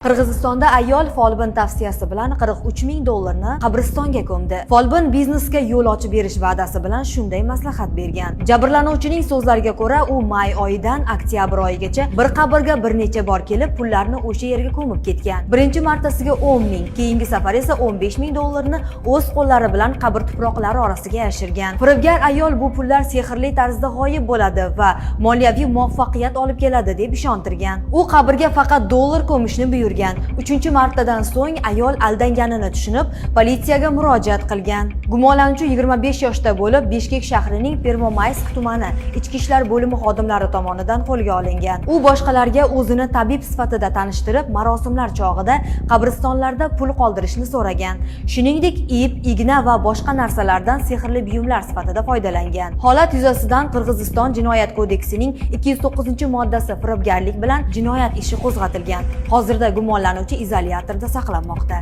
Qirg'izistonda ayol folbin tavsiyasi bilan 43 ming dollarni qabristonga ko'mdi. Folbin biznesga yo'l ochib berish va'dasi bilan shunday maslahat bergan. Jabrlanuvchining so'zlariga ko'ra, u may oyidan oktyabr oyigacha bir qabrga bir necha bor kelib, pullarni o'sha yerga ko'mib ketgan. Birinchi martasiga 10 ming, keyingi safar esa 15 ming dollarni o'z qo'llari bilan qabr tuproqlari orasiga yashirgan. Firibgar ayol bu pullar sehrli tarzda g'oyib bo'ladi va moliyaviy muvaffaqiyat olib keladi deb ishontirgan. U qabrga faqat dollar ko'mishni buyurgan. Uchinchi martadan so'ng ayol aldanganini tushunib, politsiyaga murojaat qilgan. Gumonlanuvchi 25 yoshda bo'lib, Bishkek shahrining Pervomaysk tumani ichki ishlar bo'limi xodimlari tomonidan qo'lga olingan. U boshqalarga o'zini tabib sifatida tanishtirib, marosimlar chog'ida qabristonlarda pul qoldirishni so'ragan. Shuningdek, ip, igna va boshqa narsalardan sehrli buyumlar sifatida foydalangan. Holat yuzasidan Qirg'iziston Jinoyat kodeksining 209-moddasi firibgarlik bilan jinoyat ishi qo'zg'atilgan. Hozirda gumonlanuvchi izolyatorda saqlanmoqda.